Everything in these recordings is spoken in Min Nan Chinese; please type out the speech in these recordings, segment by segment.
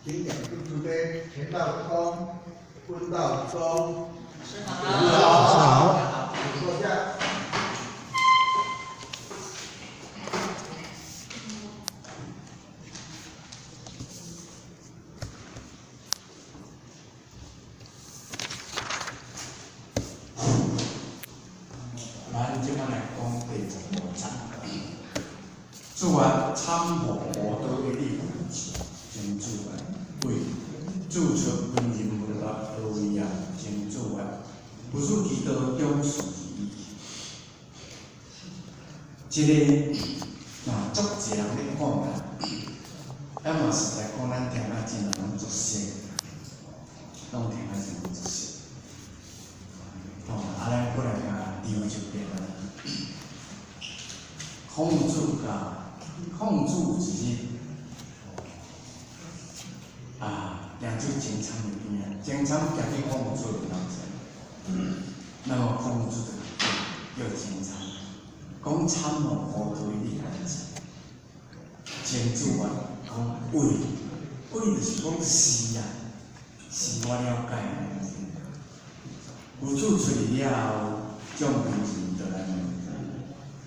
请两尊慈悲，钱道公、温道宗，老师好，请坐下。咱这摆来讲第15章，主啊，参悟无道一理关智，真主啊，为注出文人文学何为啊？真主啊，不入其道中事义。这个嘛，足济人咧讲啦，啊嘛实在讲，咱听啊真人拢足熟，拢听啊真拢足熟。吼，啊，咱过来共念一遍啊。孔子共孔子有一日啊，行出前参的边仔，前参行去孔子的面前，那么孔子就叫前参，讲参悟无道理代志。前子啊，讲为，为就是讲是啊，是我了解的。夫子出去了后，众文人就来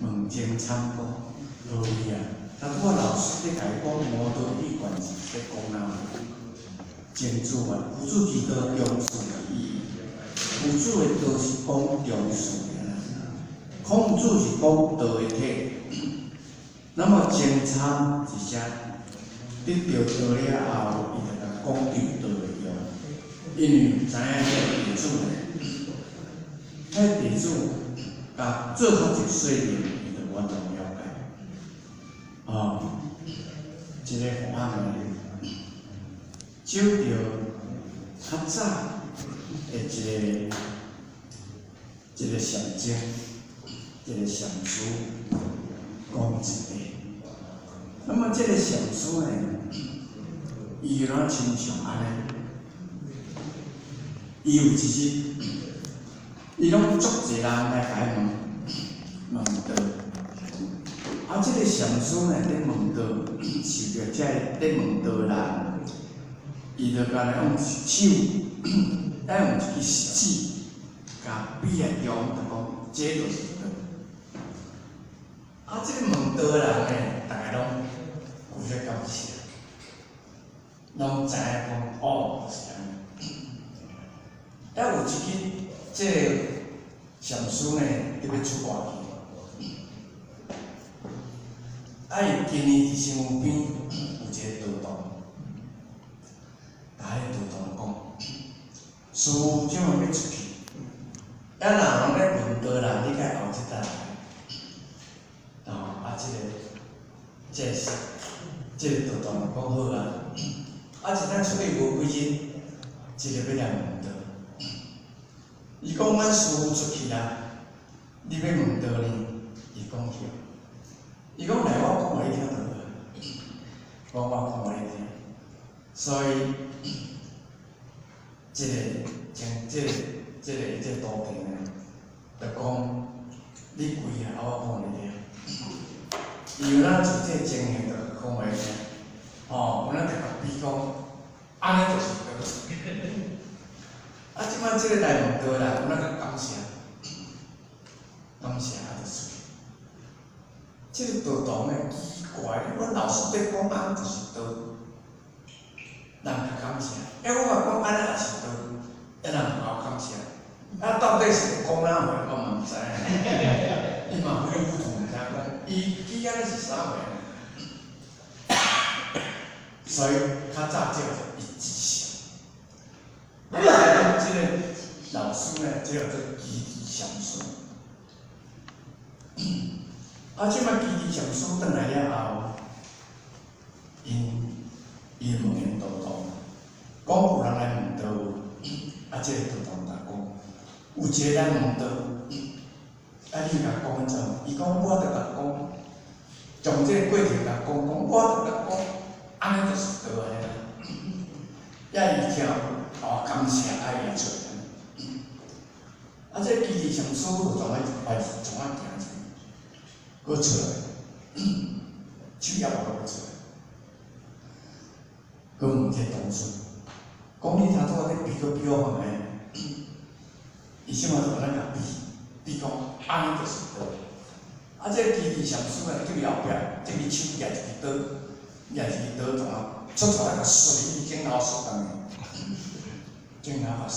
问，问前参讲，何为啊？若拄仔老师咧共伊讲无道理关智，咧讲哪话？前子啊，夫子其道中事义，夫子的道是讲中事的，孔子是讲道的体。那么前参是啥？得著道了后，伊就共讲著道的用，因为知影这个弟子，彼弟子共做较济说明，伊就完全了解。哦，一个和尚呢，找著较早的一个禅僧，一个禅师讲一个。那么这个禅师呢，伊有哪亲像按呢？伊有一日，伊拢足济人来共伊问问道。啊，这个禅师呢，咧问道，受著这个咧问道的人，伊就干焦用手，爱用一支食指，共比来中，就讲这就是道。啊，这个问道的人呢，逐个拢有咧感谢，拢知影讲哦，就是按呢。啊，有一日，这个禅师呢，伫欲出外去，啊，伊今年伫身躯边有一个道童，共彼个道童讲，师父这摆欲出去，啊，若有人咧问道人，你共后一搭来。哦，啊，这个道童讲好啊，啊，一摆出去无几日，一个欲来问道。伊讲阮师父出去啊，你欲问道呢？伊讲对。伊讲来，我讲予你听就好。讲我讲予你听。所以，这个前这个这个这个徒弟呢，就讲你跪下，我讲予你听。伊有哪做这个情形，就讲予你听。吼，有哪就共比讲，按呢就是道。啊，这摆这个来问道啦，有哪较感谢，感谢啊，就出去。这个道童呢，奇怪，阮老师咧讲按呢就是道，人较感谢。欸，我嘛讲按呢也是道，啊人嘛有感谢。啊，到底是讲哪话，我嘛毋知影。伊嘛糊里糊涂毋知影讲，伊记按呢是啥话。所以较早这个叫一字禅。啊，这个老师呢，这个叫做基地禅师。啊，这摆基地禅师转来了后，𪜶伊问𪜶道童，讲有人来问道无？啊，这个道童就讲，有一个来问道，啊，你共讲按怎？伊讲我就共讲，从这个过程共讲讲，我就共讲，按呢就是道的啦。遐伊听，哦，感谢啊，伊也出来。啊，这个基地禅师就从仔开始从仔行出，阁出来，手也无阁出来。去问这同事，讲你头拄仔咧比个表法呢？伊什么就按呢共比，比讲按呢就是道。啊，这个基地禅师呢，叫伊后壁，这支手举一支刀，举一支刀从啊出出来，共唰去镜头唰转去，镜头甲唰。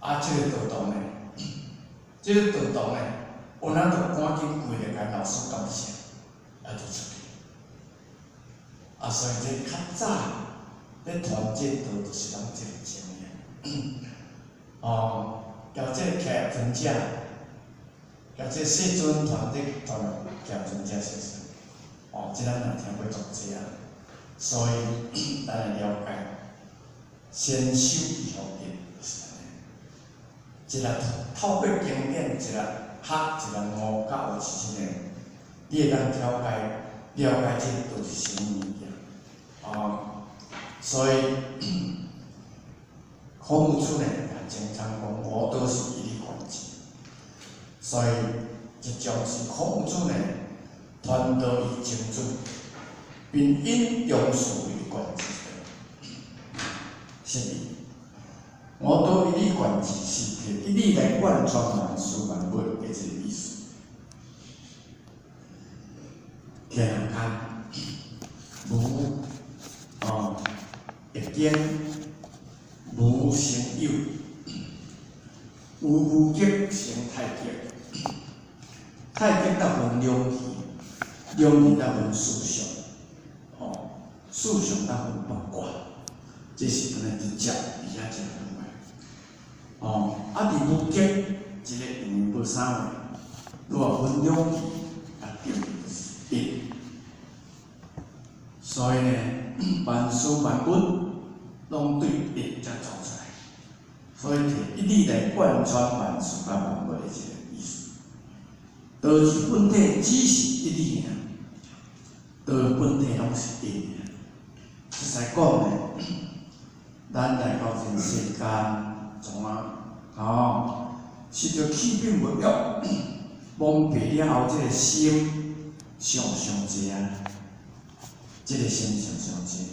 啊，这个道童呢，这个道童呢，有哪就赶紧跪咧，共老师感谢，啊，就出去。啊，所以这较早咧传这道，就是拢这个情形。哦，交这个徛尊者，交这世尊传这传徛尊者是是，哦，这咱也听过足济啊，所以咱会了解，先修以后定就是按呢。一个透过经典，一个学一个悟，甲有是这个，你会当了解了解这都是啥物物件，哦，所以孔夫子呢，也经常讲，吾道是一理贯之，所以一种是孔夫子呢，传道于曾子，并引中士为贯之道，是哩。吾道一理贯之是一理来贯穿万事万物的这个意思。天下间无哦，易经无生有，有无极生太极，太极才分两气，两气才分四象，哦，四象才分八卦，这是安呢直接伫遐一个方哦，啊，伫无极一个因为无啥话，如果分两气，啊，对，就是一。所以呢，万事万物拢对一才走出来，所以提一理来贯穿万事甲万物的这个意思。道是本体，只是一理尔，道本体拢是一尔。实在讲呢，咱来到人世间，从啊，哦，受著气变物欲蒙蔽了后，这个心想伤济啊，这个心想伤济，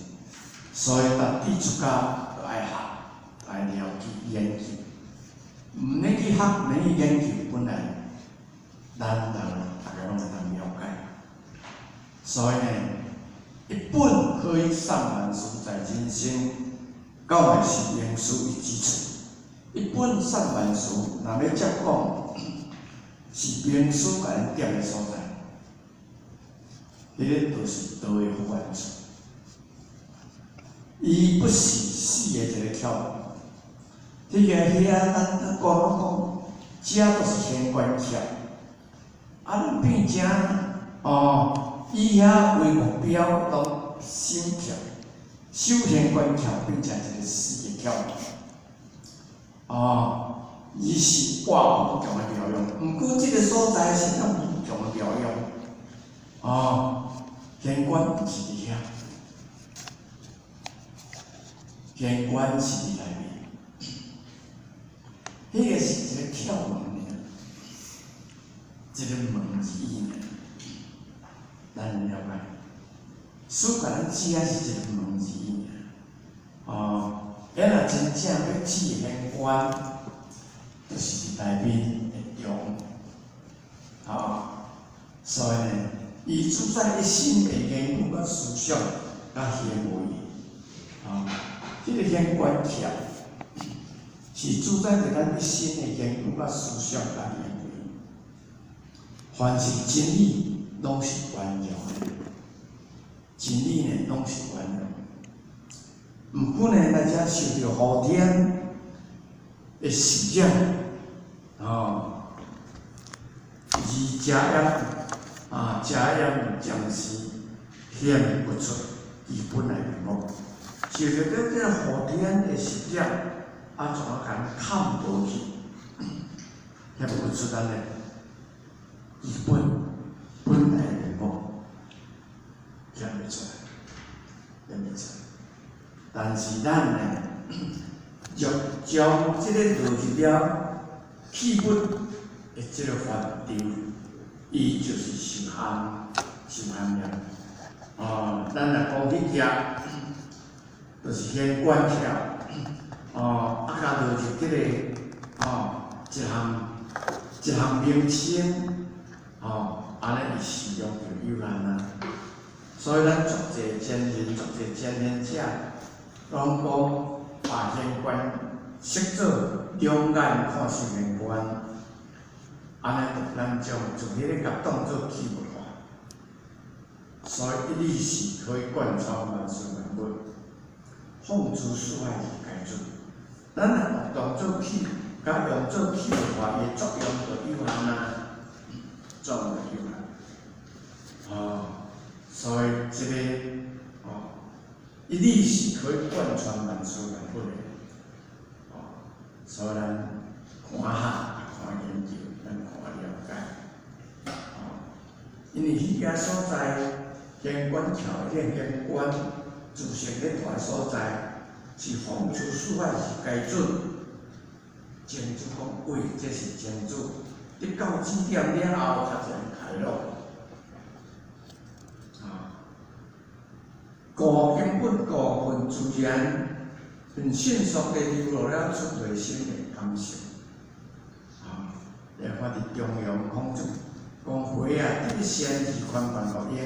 所以达弟出家就爱学，爱了解研究，毋免去学，免去研究，本来咱人逐家拢会当了解。所以呢，一本可以上万事在人生，到尾是用思维基础。一本上万事，若欲接讲，是兵书共咱点的所在，彼个就是道的发源处。伊不是死的一个窍门。彼个遐，咱咱讲拢讲，遮都是玄关窍。啊，咱变遮哦，以遐为目标，拢心窍，修玄关窍变成一个死的窍门。哦，伊是活无穷的妙用，毋过这个所在是有无穷的妙用。哦，玄关是伫遐，玄关是伫内面，彼个是一个窍门尔，一个门而已尔，咱了解。师共咱指仔是一个门而已尔，哦。咱若真正欲指玄关，就是伫内面的中，哦，所以呢，伊主宰一心的言语佮思想佮行为，哦，这个玄关窍是主宰著咱一心的言语佮思想佮行为。凡是真理，拢是圆融的；真理呢，拢是圆融。毋过呢，咱遮受著后天的习染，哦，而遮掩啊，遮掩暂时显不出伊本来面目。受著这个后天的习染，啊，怎啊共看无去，显不出咱的伊本来面目，显袂出来，显袂出来。但是咱呢，若将这个落入了器物的这个范畴，伊就是受限，受限了。哦，咱若讲去举，就是玄关桥，哦，啊，共落入这个，哦，一项一项名称，哦，按呢伊使用就有限啊。所以咱足济前人、足济前贤者，攏讲把玄关释做两眼看圣玄关，按呢咱将从彼个共当做器物化。所以一理是可以贯穿万事万物，放诸四海而皆准。咱若当做器，共用做器物化，伊作用就有限啊，作用就有限。哦，所以这个哦，一理是可以贯穿万事万物的。哦，所以咱看学、看研究，咱看了解。哦，因为彼个所在，玄关桥彼个玄关自成咧大所在，是放诸四海而皆准。庄子讲，喂，这是庄子得到指点了后，才会开朗。啊，故根本部分自然很迅速地流露了出内心的感受。啊，来看伫中庸孔子讲回啊，得先而宽宽乐应，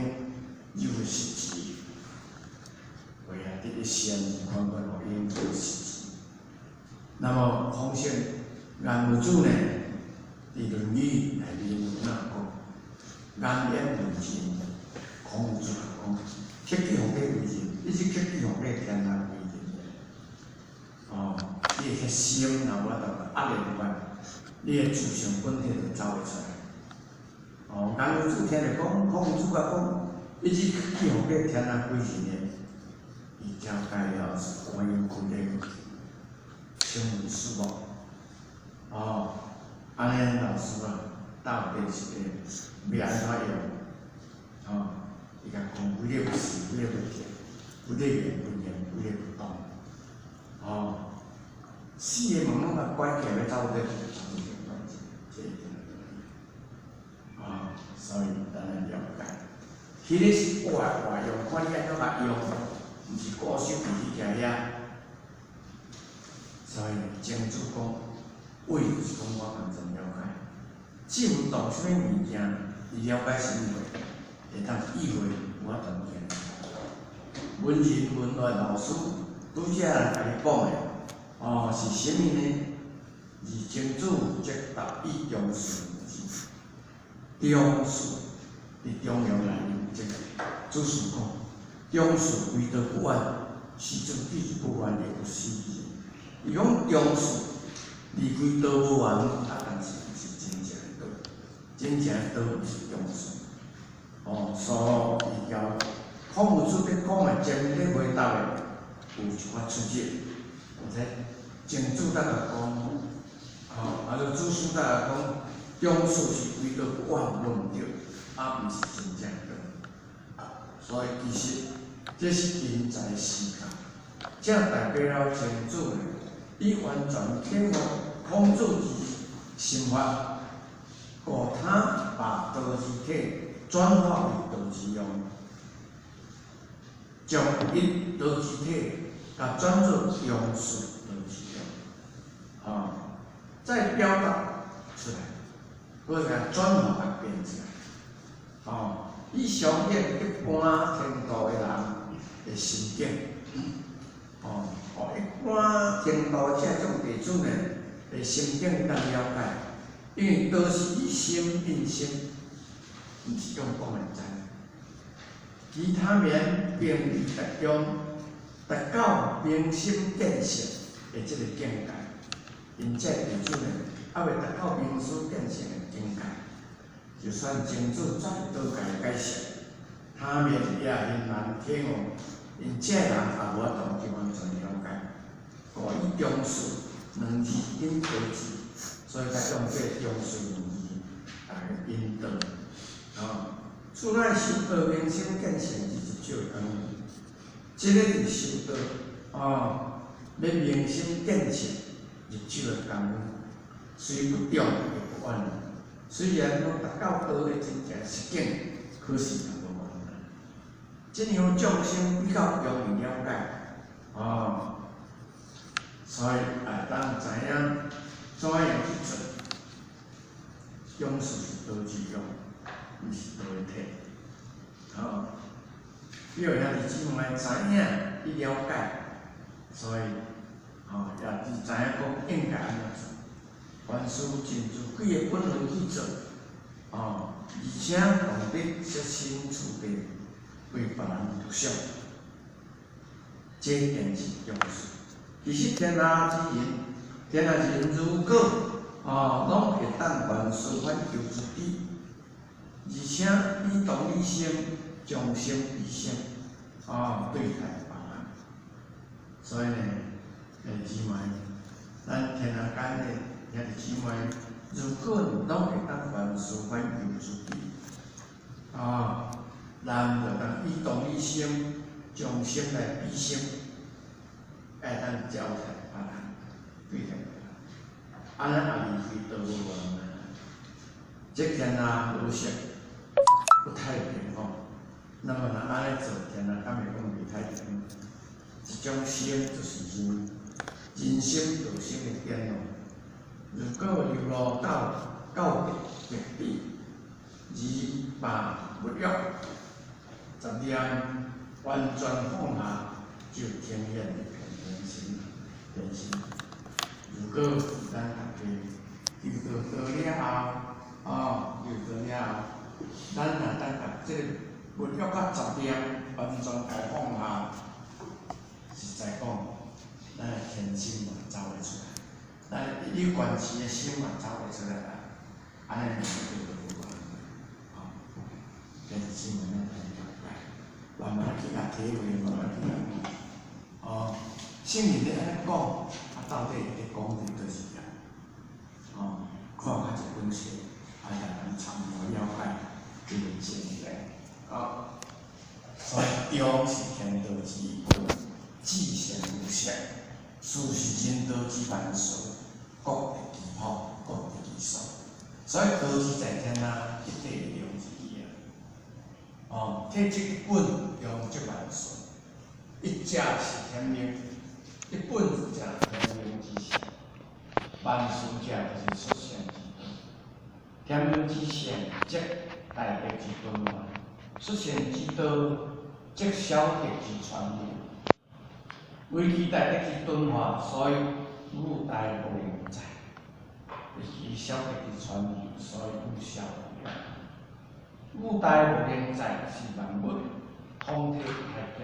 有失之。回啊，得先而宽宽乐应，有失之。那么孔圣颜夫子呢，伫《论语》内面有哪讲？颜渊为仁，孔子讲，克己奉过为仁，你是克己奉过天下为仁的。哦，你的心若无法度压练惯，你的自性本体就走袂出来。哦，颜夫子听著讲，孔子共讲，你是克己奉过天下归仁的，伊了解了是观音开咧。请问师无？哦，按呢老师啊，到底是会欲按怎用？哦，伊共讲不了时，不了不见，不了言不言，不了不动。哦，四个门拢共关起来，欲走佗去，走佗去，这一定啊，所以咱来了解，彼个是活活用，看你按怎共用，毋是固守伫彼遐。所以庄子讲，伪就是讲我完全了解，只有动啥物物件，伊了解啥物货，会当意会有法度见。文人文学老师拄才人共你讲的，哦，是啥物呢？而庄子则答以中恕两字，中恕伫中庸内面，这个祖师讲，中恕为道不远，时阵既不远，亦不失仁。伊讲中恕离开道无远，啊，但是毋是真正的道，真正的道毋是中恕。哦，所以交孔夫子咧讲的前面咧回答的有一寡出入，而且庄子才共讲，哦，啊，就祖师才共讲，中恕是为道不远，无毋对，啊，毋是真正的道。所以其实这是因材施教，这代表了庄子呢，已完全体悟孔子之心法，故他把道之体转化为道之用，将一道之体共转做中恕道之用，啊，再表达出来，阁共转化共变出来，哦，以彰显一般程度的人的心境，哦。哦，一般程度这种弟子呢，的心境当了解，因为都是以心印心，毋是用讲的知。其他面并未达中，达到明心见性的这个境界。𪜶这弟子呢，犹未达到明心见性的境界，就算庄子再多共伊解释，他面也很难体悟。𪜶这人也无法度去完全了解，故以中恕两字引道字，所以才用这个中恕两字来引导。啊，此乃修道明心见性之一少的功夫。这个是修道，啊，欲明心见性入手的功夫，虽不中亦不远。虽然讲达到道的真正实境，可是也无完。这样众生比较容易了解，哦，所以會當知影怎樣去做，勇士是道之勇，毋是道的體，吼。你予兄弟姊妹知影去了解，所以吼也是知影講應該按怎做，凡事盡自己的本分去做，哦，而且懂得設身處地為別人著想，這便是重視。其實天下之人，天下之人如果哦攏會當凡事反求諸己，而且以同理心、將心比心，哦對待別人。所以呢，姊妹，咱天下間的兄弟姊妹，如果攏會當凡事反求諸己，啊，咱就當以同理心、將心來比心，會當照待別人，對待別人，按呢也離開道無難。這天下無色不太平吼，那麼若按呢做，天下敢會講袂太平？一種心就是人，人心道心的顛倒。如果流落到到達極致，而把物欲、雜念完全放下，就呈現一片天心，天心。如果咱大家求到道了後，哦，求道了後，咱若當共這个物欲佮雜念完全共放下，實在講，咱的天心嘛走會出來，咱有關係的心嘛走會出來啦，按呢就叫做無啊，哦，兄弟姊妹咱來了解，慢慢去共體會，慢慢去共哦，聖人咧按呢講，啊到底咧講佇佗一頁？哦，看較一本冊，啊，讓咱參悟了解這个真理，啊，所以中是天道之本，至善無色，事是人道之萬事，各得其好，各得其所。所以道之在天下，一體兩之義啊。哦，體則本，中則萬事，一者是天命，一本者天命之善，萬事者就是出聖之道。天命之善，則大德之敦化；出聖之道，則小德之傳流。唯其大德之敦化，所以五大無能在；唯其小德之傳流，所以五小無能。五大無能在是萬物通體太極，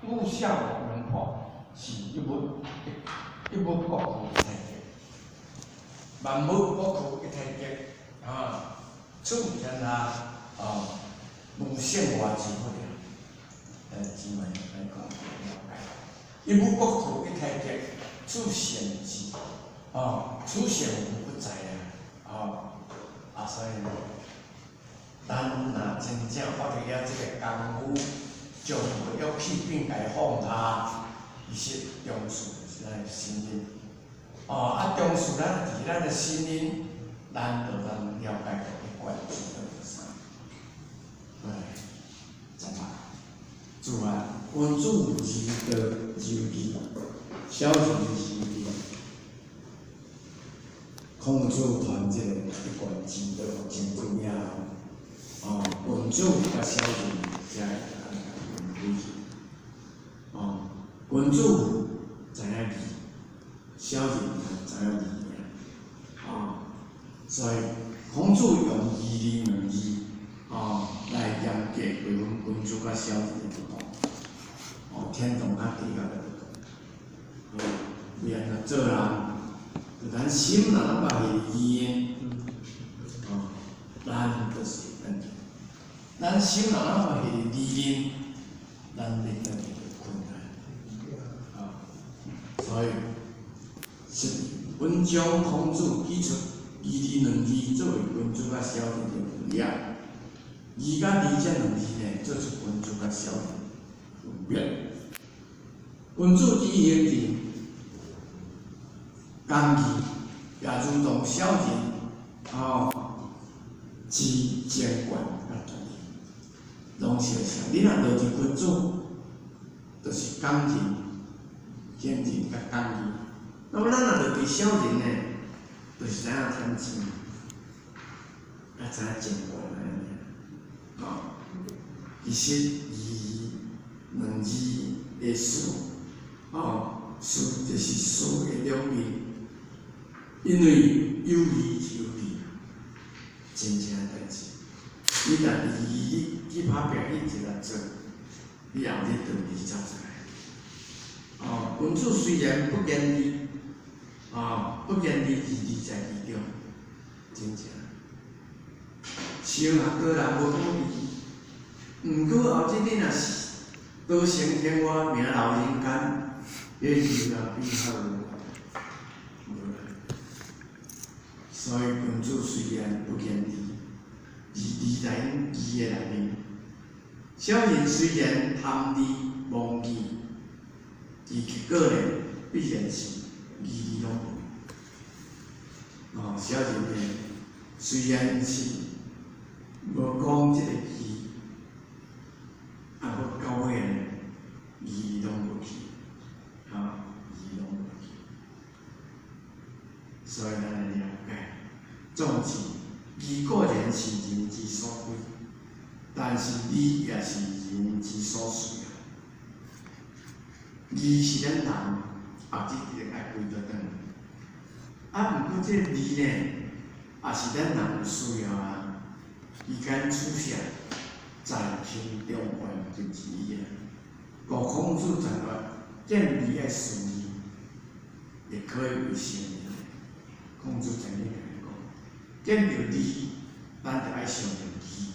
五小無能破是一物一物各具太極，萬物各具一太極啊！處天下啊，無聖外之不了。姊妹來講了解，一物各具一太極，處善之啊，處善無不在啊！啊，所以咱若真正發揮了這个功夫，將物欲去並共放下，其實重視就是咱的心靈。哦，啊，重視咱佇咱的心靈，咱就當了解到一貫之道是啥。來，十八，主啊，君子之道周義，小人之義。孔子傳這个一貫之道真重要。哦，君子佮小人才會當分開去。哦，君子知影義，小人知影利爾。哦，所以孔子用義利兩字，哦，來嚴格區分君子佮小人的不同。哦，天堂佮地獄的不同。哦，欲按怎做人，就咱心若攏捌彼義的，哦，咱就是會轉去。咱心若攏捌彼利的，咱咧轉去就困難。啊，所以是文章孔子舉出義利兩字作為君子佮小人的分野，義佮利這兩字呢，做出君子佮小人分別。君子之行事，剛義，也如同小人，哦，之堅決佮決定，攏相像。你若落佇君子，就是剛仁，贤人佮讲义。那么咱若落伫小人呢，就是知影添钱，啊，知影真悬按呢。哦，其实义两字的思，哦，思就是思的两面，因为有义就有利，真正代志。你若伫义去拍拼去一力做，你后日就利走出来。哦，君子虽然不言利，哦，不言利，而利在其中，真正。小学个人无讲利，毋过后日你若是多成天我名留人间，彼利也比较无啦。所以君子虽然不言利，而利在义的内面。小人虽然贪利忘义，其结果呢，必然是义利拢无。哦，小人呢，虽然是无讲这个义，啊，无到尾呢，义利拢无去，啊，义利拢无去。所以咱来了解，总之，义固然是人之所归，但是利也是人之所需啊。义是咱人后日一定爱归倒转来。啊，毋过这个利呢，也是咱人有需要啊。伊间取舍在轻重缓急之意啊。故孔子在话，见利爱思义，亦可以为圣人。孔子曾经共咱讲，见著利，咱就爱想著义，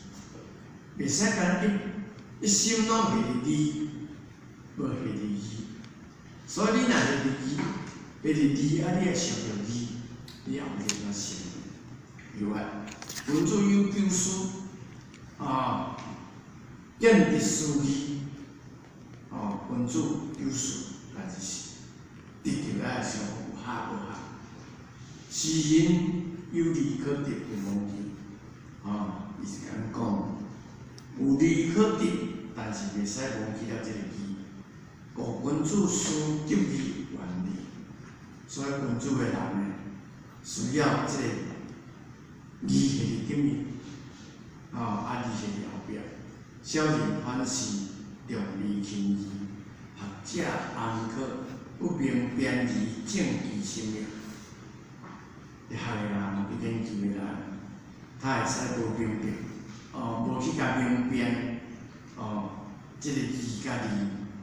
袂使干一一心拢系伫利，无系伫义。所以你若系伫义，系伫利，啊，你爱想著义，你后日才成。有啊，君子有九思，啊，见得思义，哦，君子九思，那就是得著爱想有合无合。世人有利可得，有忘记，啊，伊是按呢讲，有利可得，但是袂使忘记了这个义。故君子思得义远利，所以君子的人呢，需要这个义系伫顶面，啊，啊利系伫后壁。小人凡事重利轻义，学者安可不明辨义正其心也？学的人去研究的人，他会使无明白，哦，无去共明辨，哦，这个义佮利，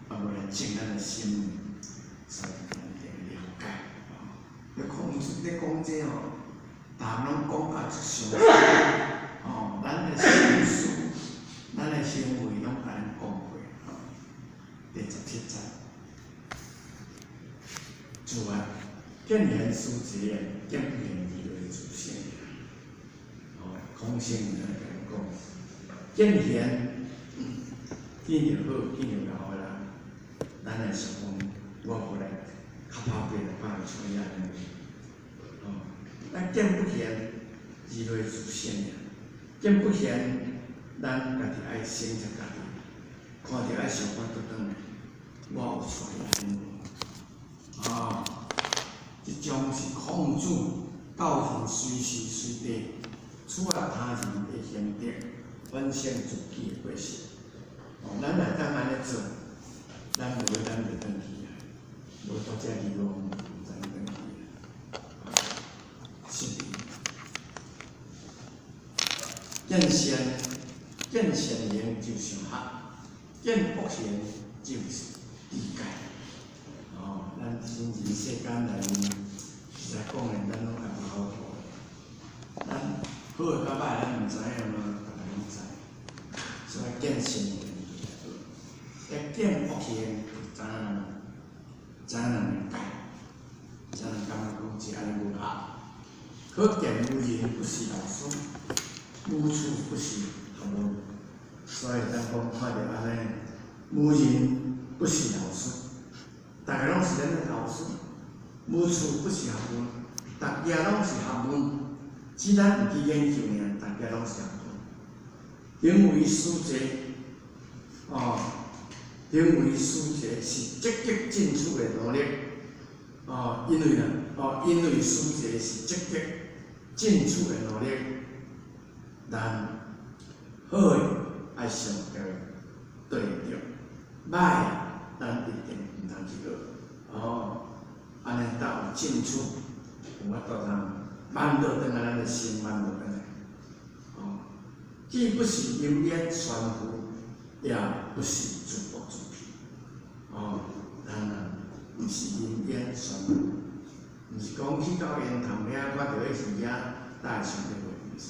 啊，无来正咱的心，所以咱一定了解。哦，咧孔子咧讲这吼，逐项拢讲甲足详细，哦，咱的心思、咱的行为拢共咱讲过，吼。第17节，主啊，见贤思齐，见不贤而为自省。哦，孔圣按呢共咱讲，见贤见著好，见著𠢕的人，咱会想讲，我无来较拍拼来拍像伊按呢。哦，咱见不贤而为自省，见不贤，咱家己爱省察家己，看著爱想法倒转来，我有带伊按呢无？啊，这种是孔子教人随时随地取悦他人的贤德，反省自己的过失。哦，咱若当按呢做，咱无咱就转去啊，无到这地方毋知转去啊。是。见善见善言就想学，见恶言就是知戒。哦，咱生人世间内面，实在讲的，咱拢也无好好。咱好的佮歹，咱毋知影嘛，逐个拢知。所以见善言就好，一见恶言就知影知影人戒，知影感觉讲这按呢无合。可见无人不是老师，无处不是学问。所以咱讲看著按呢，无人不是老师，逐个拢是咱的老师。无处不是学问，逐家拢是学问，只咱毋去研究尔，逐家拢是学问。行为思齐，哦，行為思齊是積極進取的努力。哦，因為呢，哦，因為思齊是積極進取的努力，咱好的愛上加對著，歹的咱一定毋通去學。哦，按呢才有進取，有法度通挽倒轉來咱的心，挽倒轉來。哦，既不是陰言酸腐，也不是自暴自棄。哦，咱啊，毋是陰言酸腐，毋是講去到煙囱遐看著彼魚仔，才會想著話，毋是。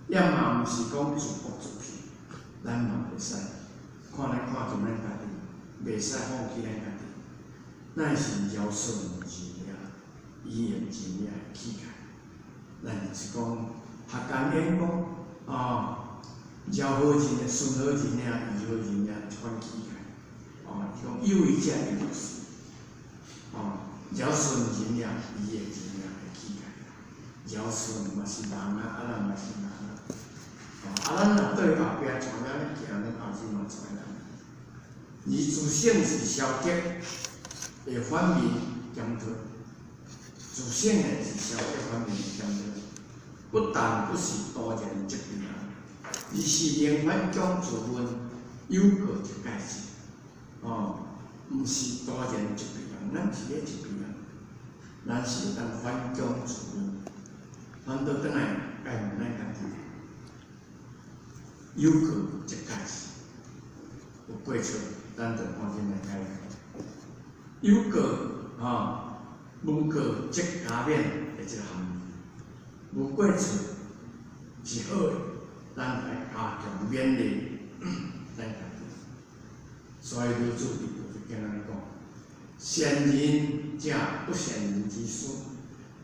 也嘛毋是講自暴自棄，咱嘛袂使看來看盡咱家己，袂使放棄咱家己。咱是饒順人啊，伊會真正會氣概。咱就是講學間演講，哦，饒好人的、順好人啊，意好人啊，這款氣概。哦，伊講有為者有事，哦，饒順人啊，伊會真正會氣概。饒順嘛是人啊，啊咱嘛是人啊。哦，啊咱若對後壁帶咱咧行，咱後日嘛帶咱。而自省是消極的反面檢討，自省的是消極反面的檢討，不但不是徒然責備人，而是能反將自問，有過則改之。哦，毋是徒然責備人，咱是咧責備人，咱是會當反將自問，反倒轉來改問咱家己，有過則改之，有過錯，咱就趕緊來改。有過吼，無過則加勉的這個含義，無過錯是好的，咱來加強勉勵咱家己。所以老子佇道德經按呢講：善人者不善人之師，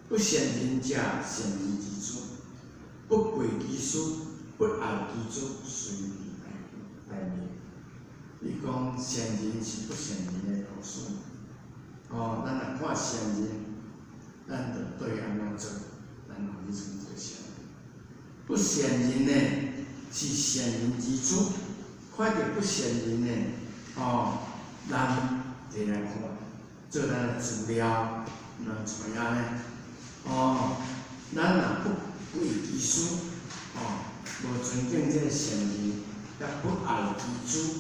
不善人者善人之師，不貴其師，不愛其子，隨地大滅。伊講善人是不善人的老師。哦，咱若看善人，咱就對按怎做，咱予伊算做善人。不善人呢，是善人之子。看著不善人呢，哦，咱摕來看，做咱的資料，毋通揣按呢。哦，咱若不貴其師，哦，無尊敬這個善人，也不愛其子，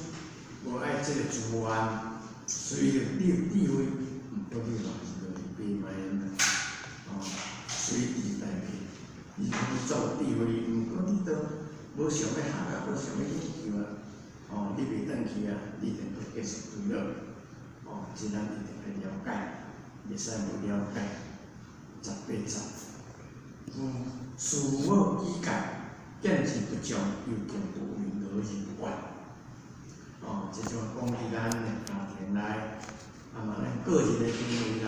無愛這個資源，所以你有智慧，毋過你嘛是就是白賣啦，哦，隨地大滅。你講你做智慧，毋過你都無想欲學啊，無想欲研究啊，哦，你袂轉去啊，你一定閣繼續墜落。哦，這咱一定愛了解，袂使無了解。18節，父慈母以戒，見之不忠，猶更不為樂而怨。哦，這種講佇咱的家庭內，啊嘛咱個人的行為內，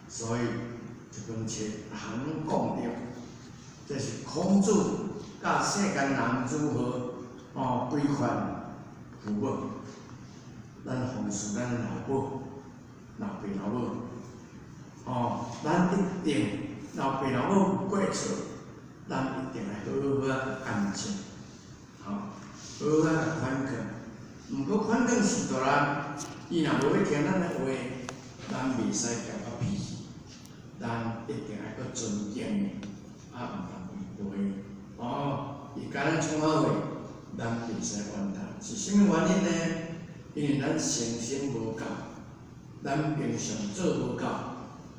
所以這本冊通講著，這是孔子教世間人如何哦規範父母，咱奉事咱老母、老爸老母，哦，咱一定老爸老母有過錯，咱一定愛好好仔安靜，吼，好好仔反勸。毋過反勸序大人，伊若無欲聽咱的話，咱袂使交發脾氣，咱一定愛閣尊敬伊，啊，毋通違背。哦，伊共咱創啥話，咱袂使怨他，是啥物原因呢？因為咱誠心無夠，咱平常做無夠，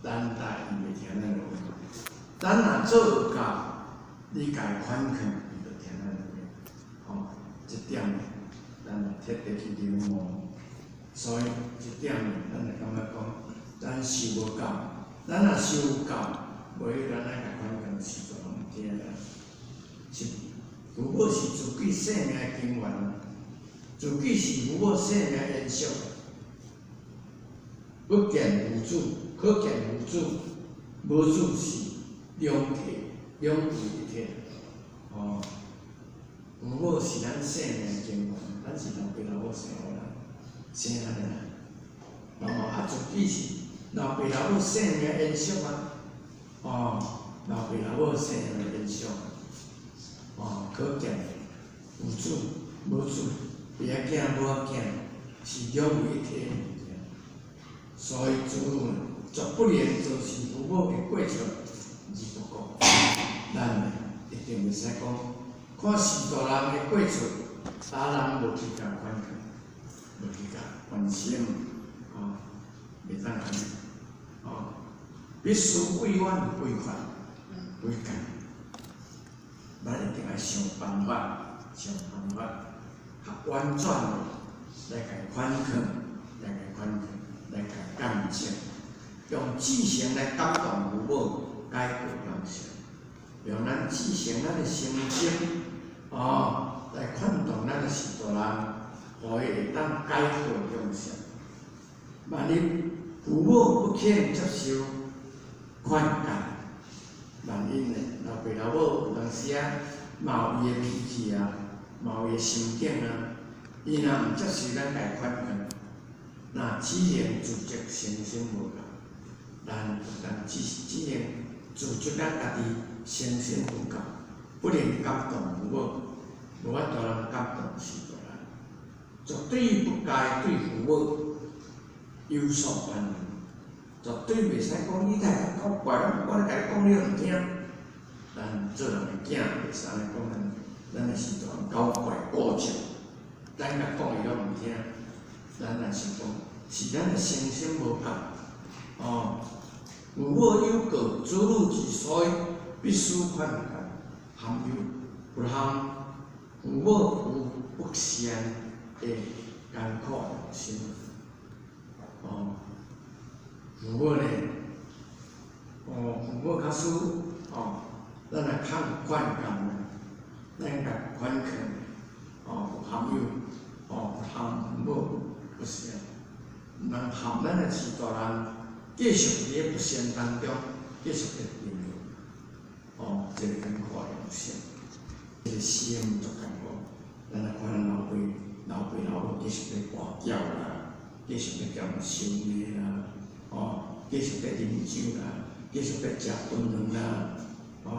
咱才伊袂聽咱的話。咱若做有夠，你共伊反勸，伊就聽咱的話。吼，這點咱會徹底去領悟。所以這點咱會感覺講，咱修無夠，咱若修有夠，無彼咱愛共反勸，實在攏毋聽啦。是父母是自己生命的根源，自己是父母生命延續。不見父子，可見父子，母子是兩體，兩位一體。哦，父母是咱生命的根源，咱是老爸老母生予咱，生咱的啦。哦，啊，自己是老爸老母生命延續啊。哦，老爸老母生命延續。哦，可見父子母子，爸仔囝母仔囝，是兩位一體的物件。所以子女絕不能造成父母的過錯而不顧。咱一定袂使講，看序大人的過錯，大人無去共勸勸，無去共關心，哦，袂當按呢，哦，必須委婉規範規勸，咱一定愛想辦法，想辦法，較婉轉的來共勸勸，來共勸勸，來共監正，用至誠來感動父母，改過向善。用咱至誠咱的心情，哦，來勸動咱的序大人，予伊會當改過向善。萬一父母不肯接受勸諫，萬一呢，老爸老母有當時啊，嘛有伊的脾氣啊，嘛有伊的心境啊，伊若毋接受咱共勸勸，那只能自責誠心無夠，咱咱只只能自責咱家己誠心無夠，不能感動父母，無法度通感動序大人，絕對不該對父母有所攀論，絕對袂使講你太較古怪，我咧共你講你攏毋聽。咱做人的囝袂使按呢講咱，咱的序大人古怪固執，咱共講伊攏毋聽，咱若想講是咱的誠心無夠，哦，父母有過，子女之所以必須勸諫，含有不含父母有不善的艱苦良心，哦，父母呢，哦，父母假使哦，咱若肯勸諫，咱共勸勸，哦，有含有，哦，含父母不善，毋通含咱的序大人繼續佇咧不善當中繼續咧停留，哦，這個艱苦良心，這個心足艱苦。咱若看咱老爸、老爸老母繼續咧跋筊啦，繼續咧共人相罵啦，哦，繼續咧啉酒啦，繼續咧食檳榔啦，哦，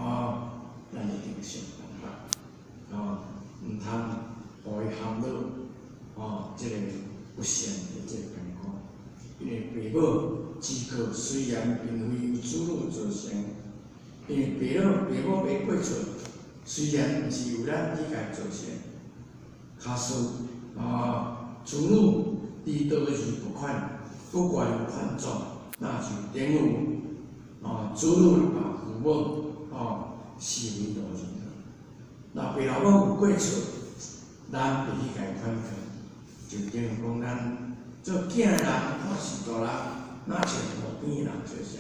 咱一定想辦法，哦，毋通予伊陷落，哦，這個不善的這個艱苦。因為爸母之過雖然並非由子女造成，因為爸母爸母的過錯雖然毋是由咱去共造成，假使哦，子女知道而不勸，不願勸阻，那就等於哦，子女把父母哦視為路人。老爸老母有過錯，咱袂去共勸勸，就等於講咱做囝人看序大人，若像路邊的人做啥？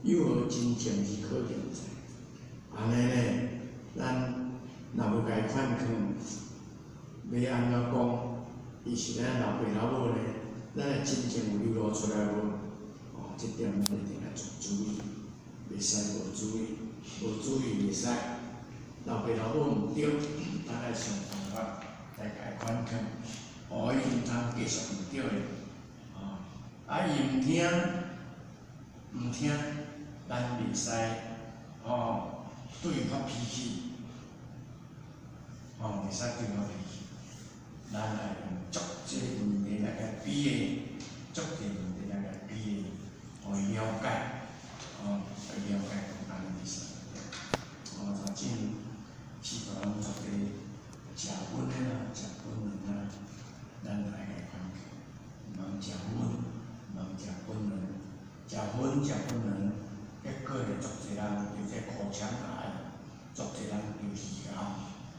有何真情是可言哉？按呢呢，咱若無共勸勸，欲按怎講？伊是咱老爸老母呢，咱的真情有流露出來無？哦，這點咱一定愛注意，袂使無注意，無注意袂使。老爸老母毋對，咱愛想辦法來共勸勸，予伊毋通繼續毋對的。哦，啊伊毋聽，毋聽，咱袂使哦對伊發脾氣，哦，袂使對伊發脾氣。咱愛用足濟問題來共比的，足濟問題來共比的，予伊了解，哦，予伊了解講按呢意思。哦，就進序大人足濟食薰的啦，食檳榔啦，咱愛共勸勸，毋通食薰，毋通食檳榔，食薰食檳榔，結果咧足濟人得這口腔癌，足濟人得肺癌，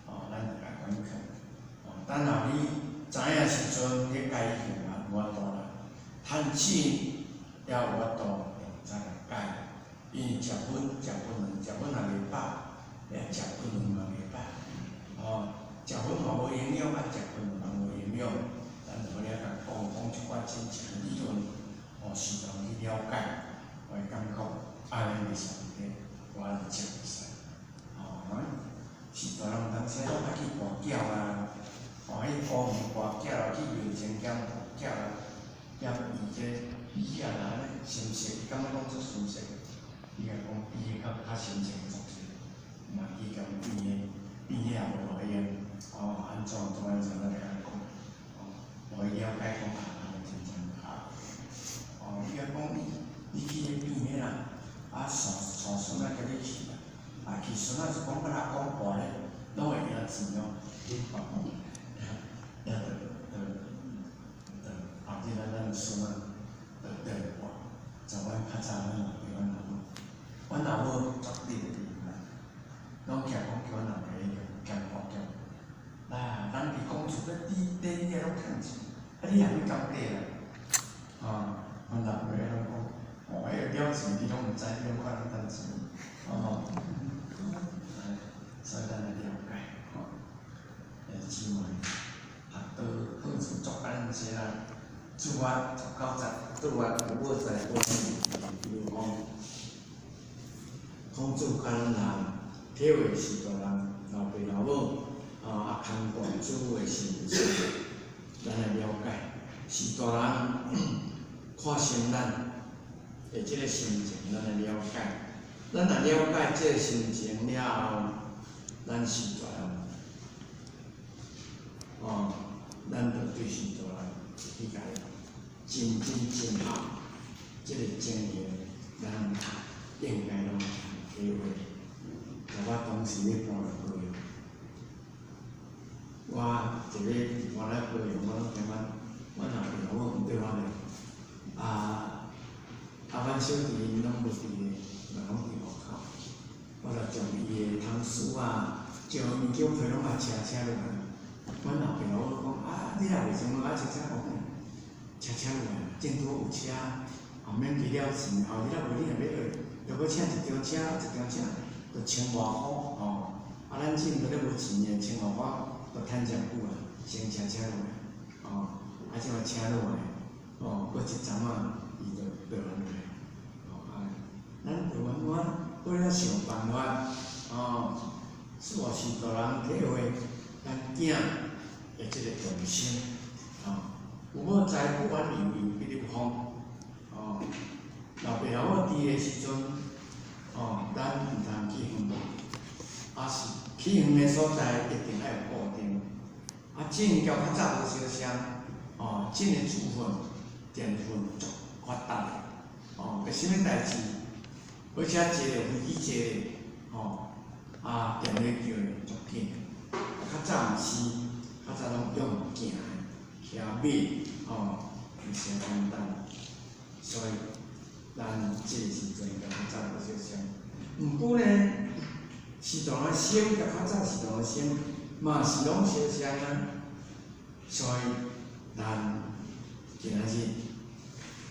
哦，咱著共勸勸。哦，等候你知影時陣，你改變嘛無法度啦，趁錢也有法度用再來改，因為食薰、食檳榔，食薰也袂飽，也食檳榔嘛袂飽，哦，食薰嘛無營養，啊食檳榔嘛無營養，咱就好了共講講一寡真正理論，哦，適當去了解，予伊感覺按呢袂使咧，我按呢食袂使，哦，序大人有當時攏愛去跋筊啊。哦，彼公園跋筊啦，去廟前兼跋筊啦，兼伊這米啊啦，按呢心色，伊感覺講做心色，伊共講比較較心情足濟，嘛去共變的，變的也無路用，哦，按怎怎按怎，咱來共講，哦，予伊了解講啊，按呢真正好。哦，伊講你去彼邊的啦，啊，帶帶孫仔共你去啦，啊，去孫仔就講甲阿公博咧，攏會贏錢哦。了就後日咱孫仔就綴來博，就阮較早阮老爸阮老母，阮老母絕對會啦，攏徛講叫阮老爸用兼顧兼。啊，人佇公厝咧底底遐攏趁錢，啊你也欲交底啦？啊，阮老爸攏講，哦，彼個了錢你攏毋知，你攏看人趁錢，哦，所以咱來了解，吼，姊妹，學道好處足感謝啦，主啊，19節，主啊，有母在比如講，孔子教咱人體會是大人老爸老母啊，牽掛子女的心情，咱來了解，是大人看生咱的這个心情，咱來了解。咱若了解這个心情了後，咱是大人，哦，咱就對是大人去共真真真合，這个情形，咱應該攏體會。我當時咧搬來高雄，我一个搬來高雄，我攏感覺阮老爸老母毋對我咧，啊啊，阮小弟𪜶攏無佇咧，嘛攏佇戶口。我就將伊的通書啊，將物件批攏共車車落來。阮老爸老母講啊，你若袂想啊，車車講車車落來，正拄有車，後免加了錢，後日仔無你若欲學，就閣請一張車，一張車，就千外箍吼。啊，咱這陣咧無錢的，千外箍就趁誠久啊，先車車落來，哦，啊，這馬車落來，哦，閣一陣仔，伊就倒還落來，哦，啊，咱就慢慢過了想辦法，哦，是我是大人體會咱囝的這個用心，哦，有某在不管悠悠比你風，哦，老爸老母佇的時陣，哦，咱毋通去遠，啊是去遠的所在一定愛有固定，啊，種佮較早無相像，哦，種的豬糞、澱粉足發達的，哦，個啥物代誌，火車坐咧，飛機坐咧，吼，啊，電話叫咧足緊，啊，較早毋是，較早攏用行的，騎馬，吼，毋是簡單，所以咱這個時陣佮較早無相像。毋過呢，是大人生佮較早是大人生，嘛是攏相像啊。所以咱今仔日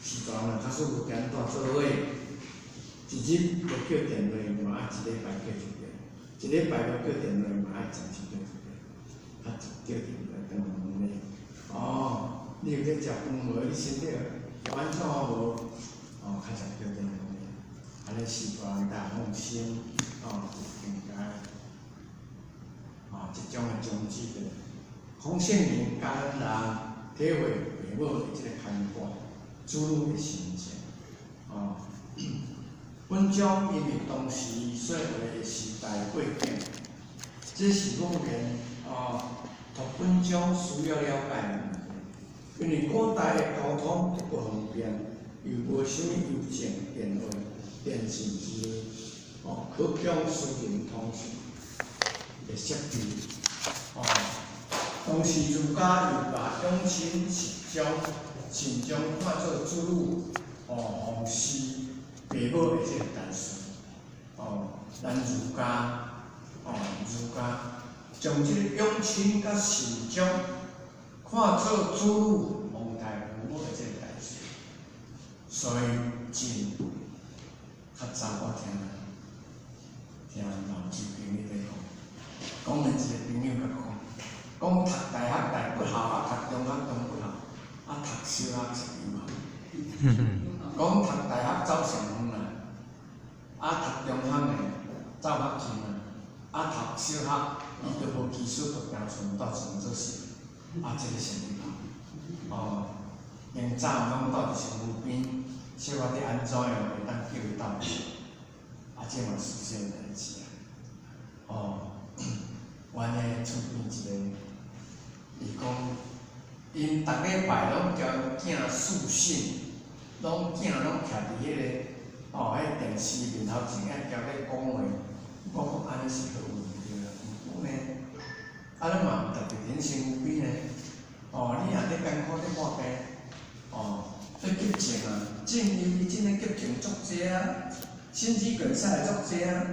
是大人，假使有電帶做伙，一日無叫電話嘛愛一禮拜叫一遍，一禮拜無叫電話嘛愛10日叫一遍，啊，叫電話轉問你，哦，你有咧食飯無？你身體有按怎無？哦，較常叫電話，按呢是大人大放心，哦，應該，哦，這種的宗旨的，孔聖人教咱人體會父母的這個牽掛，子女的心情，哦。文章因為當時說話的時代背景，這是語言哦，讀文章需要了解的問題。因為古代的溝通不方便，又無啥物郵政、電話、電信之類，哦，可供私人通訊的設備，哦，當時儒家又把養親善終、善終看做子女哦，奉事父母的這個大事，哦，咱儒家，哦，儒家將這個養親佮善終看做子女奉待父母的這個大事，所以真較早我聽聽老師朋友咧講，講的一個朋友共講，講讀大學大不校，啊讀中學中不校，啊讀小學是有效。講讀大學走上遠啦，啊讀中學呢走較近啦，啊讀小學伊就無技術，就行村蹛村做事，啊這個啥物哦，因早攏蹛佇身軀邊，小可佇按怎樣會當叫伊鬥陣，啊這嘛事實的代誌啊。哦，阮的厝邊一個，伊講 𪜶逐禮拜攏交𪜶囝視訊，攏囝攏徛佇彼個哦，彼電視面頭前愛交咧講話。我講按呢是好毋對啦，毋過呢，按呢嘛毋特別𪜶身軀邊呢。哦，你若咧艱苦咧破病，哦，咧急症啊，正因為這个急症足濟啊，心肌梗塞足濟啊，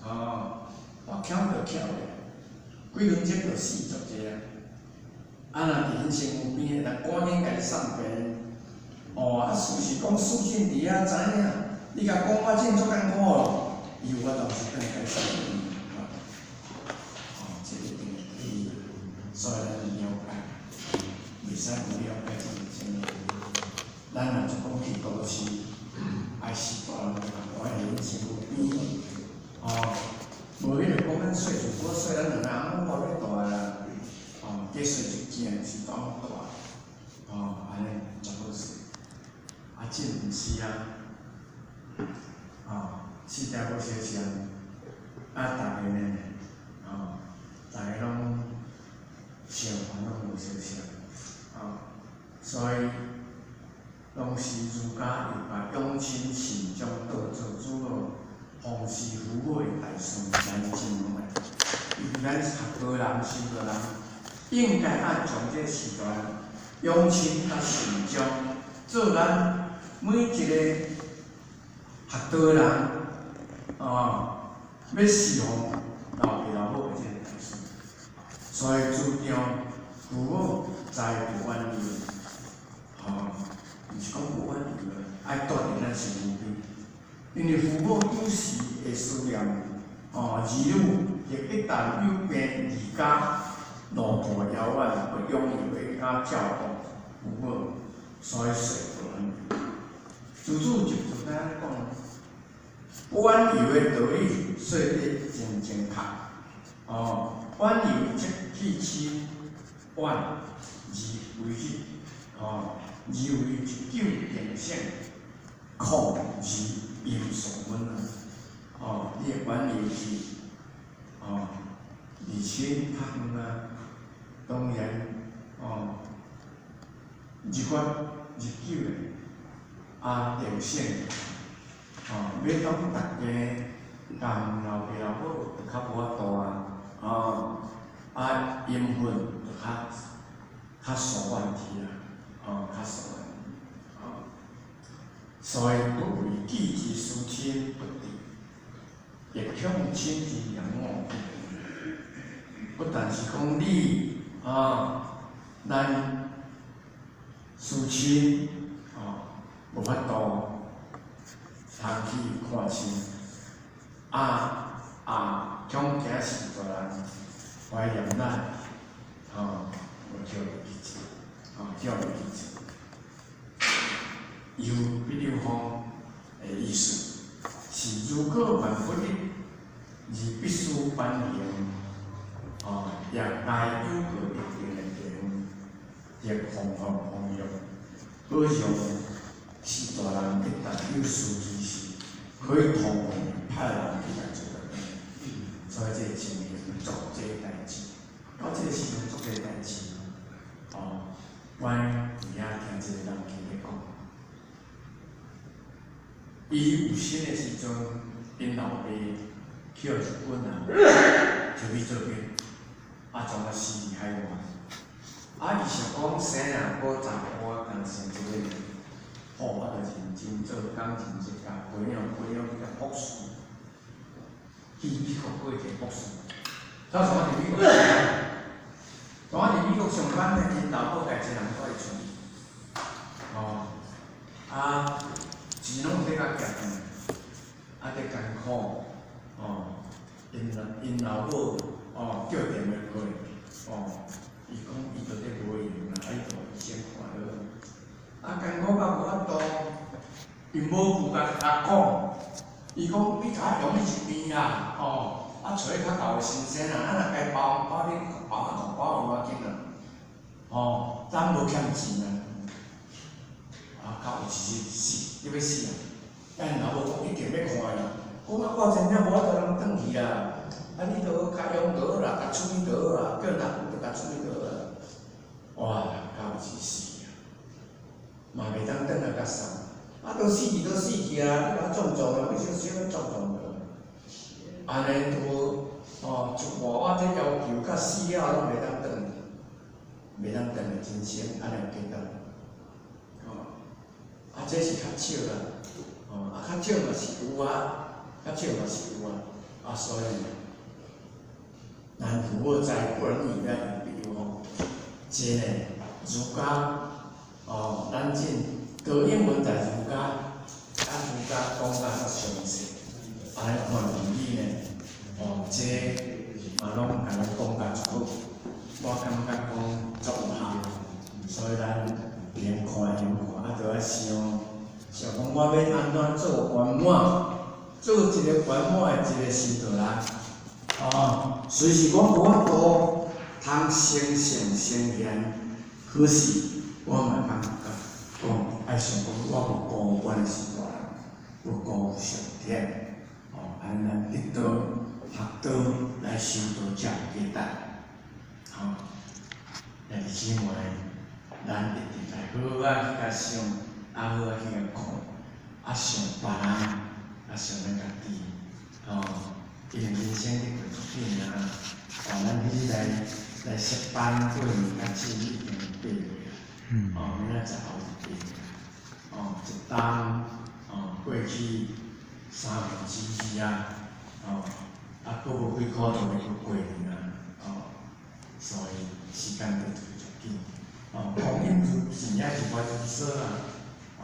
哦，哦，巧就巧的，幾分鐘就死足濟啊。啊，若佇𪜶身軀邊，會當趕緊共伊送病。哦，啊，事實講，視訊佇遐知影，你共講我真足艱苦咯，伊有法度是轉來送病。哦，這一定會對，所以咱了解，袂使無了解這個啥物。咱若就講去都市，愛是大人共看佇𪜶身軀邊，哦，無彼個講咱歲數過細，咱兩个翁某咧大啦，哦，加細一件是講大，哦，按呢足好勢。啊，這毋是啊，哦，四條無相像，啊，逐个呢，哦，逐个攏想法攏無相像，哦，所以當時儒家又把養親慎終當做主要奉事父母的大事來進行的。因為咱學道人、修道人，應該愛將這時代養親佮慎終做咱每一個學道人，哦，欲侍奉老爸老母的這個大事。所以主張父母在不遠遊，吼，毋是講不遠遊啦，愛蹛佇咱身軀邊。因為父母有時會思念，哦，兒女亦一旦有病離家，路途遙遠，不容易回家照顧父母，所以說不遠遊。自主就就按呢講，不遠遊的道理說得真正確。哦，遠遊則去親遠而為日，哦，而為日久定性，控而陰所穩啊。哦，你的遠遊是，哦，離親較遠啊，當然，哦，日月日久的，啊定性，哦，欲講逐家共老爸老母就較無法度啊，哦，啊緣分就較較疏遠去啊，哦，較疏遠，哦，所以不為己之思親不至，亦恐親之嫌惡不不但是講你啊，咱思親哦，無法度通去看親，啊啊，恐驚是大人懷念咱，吼，無叫伊去做，吼，叫伊去做。遊必有方的意思是，如果萬不得而必須反行，哦，也該有過一定的地方，或方法方藥，好像是大人一旦有事之時，可以通過派人去來做的。所以這個情形做這個代誌，到這個時陣做這個代誌，哦，我佇遐聽這個人去咧講，伊有生的時陣，𪜶老爸去予日本啊，抽去做兵，啊，創啊死佇海外。啊，伊想講生啊，閣查埔仔共生一個，好，啊，就認真做工，認真共培養培養去讀博士，去美國過一個博士。他從我佇美國上班，從我佇美國上班呢，𪜶老母家一個人蹛佇厝，哦，啊，錢攏有咧共寄轉來，啊，咧艱苦，哦，𪜶老母哦叫電話過來，哦，伊講伊就咧無閒啦，啊，伊就醫生看好，啊，艱苦到無法度，𪜶母舅共伊講，伊講你共我用去一邊啦，哦，啊，揣較𠢕的先生啦，啊，若該包紅包你包啊紅包無要緊啦，哦，咱無欠錢啊，啊，到有一日死，你欲死啊！𪜶老母講一定欲看啦，講啊，我真正無法度通轉去啦，啊，你著共用就好啦，共處理就好啦，叫人就共處理就好啦。哇！到是死啊，嘛袂当转来佮送。啊，都死去都死去啊！你甲撞撞啊，欲小小撞撞落。按呢都哦，出外我这要求甲死了拢袂当转，袂当转来人生，按呢有价值。哦，啊，这是较少啦。哦，啊，较少嘛是有啊，較少嘛是有啊。啊，所以咱如果在不能以來比喻吼，這個儒家哦，咱進高英文在儒家，啊儒家講甲較詳細，按呢看論語呢，哦，這嘛攏共咱講甲足好，我感覺講足有效，所以咱連看連看，啊，著愛想，想講我欲按怎做圓滿，做一個圓滿的一個修道人，哦，隨時我無法度通成聖成賢，可是我嘛感覺講愛想講，我無辜阮的是大人，無辜上天，哦，按咱得道學道來修道才有價值，吼，兄弟姊妹，咱一定來好好仔去共想，啊好仔去共看，啊想別人，啊想咱家己，吼，因為人生咧過足緊啊，哦，咱彼日來來設班過年較少已經8月啊，哦，明仔載後日8月啊，哦，一冬，哦，過去2/3啊，哦，啊，閣無幾箍就欲閣過年啊，哦，所以時間就足緊，哦，光陰如箭，也是無如梭啊，哦，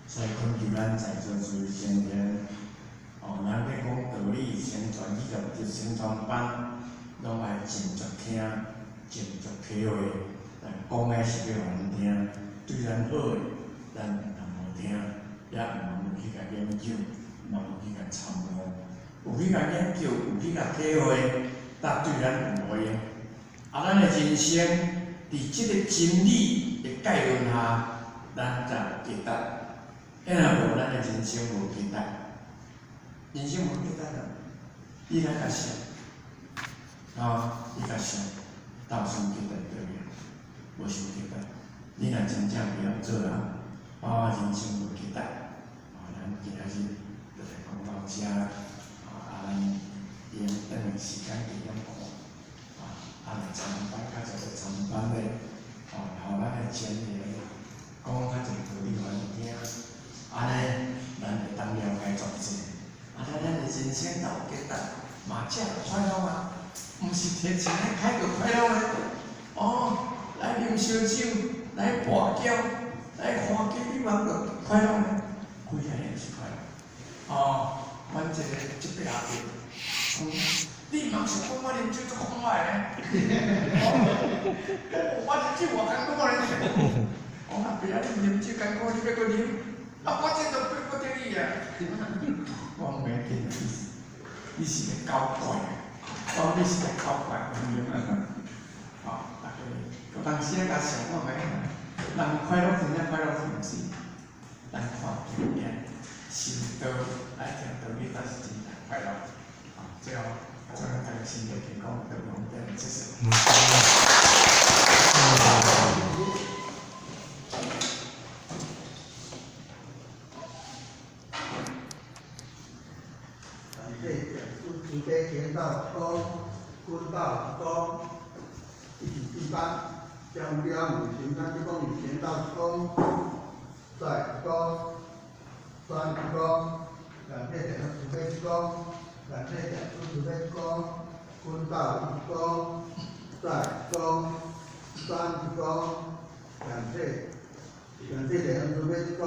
所以懇求咱在座諸位青年，哦，咱欲講道理，成全以及成全班，攏愛斟酌聽，斟酌體會，但講的是欲予咱聽，對咱好的，咱毋通無聽，也毋通無去共研究，嘛無去共參悟，有去共研究，有去共體會，才對咱有路用。啊，咱的人生佇這個真理的概論下，咱才有價值。啊，若無，咱的人生無價值，人生無價值啊！你來共想，啊，你共想，到有啥物價值對無？無啥物價值。你若真正袂曉做人，啊，人生無價值。啊，咱今仔日就來講到遮，啊，咱用轉的時間加減看，啊，啊來參班，較濟來參班的，哦，予咱的前人講較濟道理予咱聽，按呢，咱會當了解足濟。啊，咱的人生才有價值，嘛才會快樂啊！毋是提錢來開就快樂的。哦，來啉燒酒，來跋筊，來歡喜，你嘛就快樂呢？幾個毋是快樂。哦，阮這個這邊阿伯講，你毋通想講我啉酒足快樂的。哦，我啉酒偌艱苦咧。講阿伯啊，你啉酒艱苦，你欲閣啉？啊，我這都逼不得已啊。我講袂要緊，你是咧搞怪，我講你是咧搞怪，咁樣啊。哦，大家有當時啊，共想看覓，人快樂真正快樂是毋是？咱看經典，修道來聽道理，才是真正快樂。好，最後祝大家身體健康，得方便，謝謝。感謝講師慈悲乾道公，君道公，一起進班，將標五行，咱就講以乾道公，在公，三公，感謝講師慈悲公，感謝講師慈悲公，君道一公，在公，三公，感謝感謝講師慈悲公，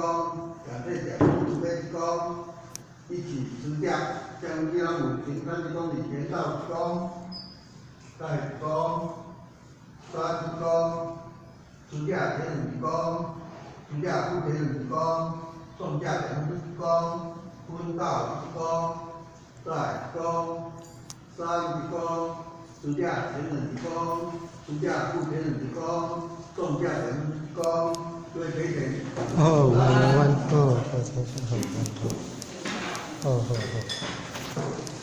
感謝講師慈悲公。一起辭掉，將標五行，咱就講以乾道公，在公，三公，辭掉田五公，辭掉不田五公，宋價田五公，坤道一公，在公，三公，辭掉田五公，辭掉不田五公，宋價田五公，各位陪審。哦，彎彎，哦，好，好，好，好，好，好，好。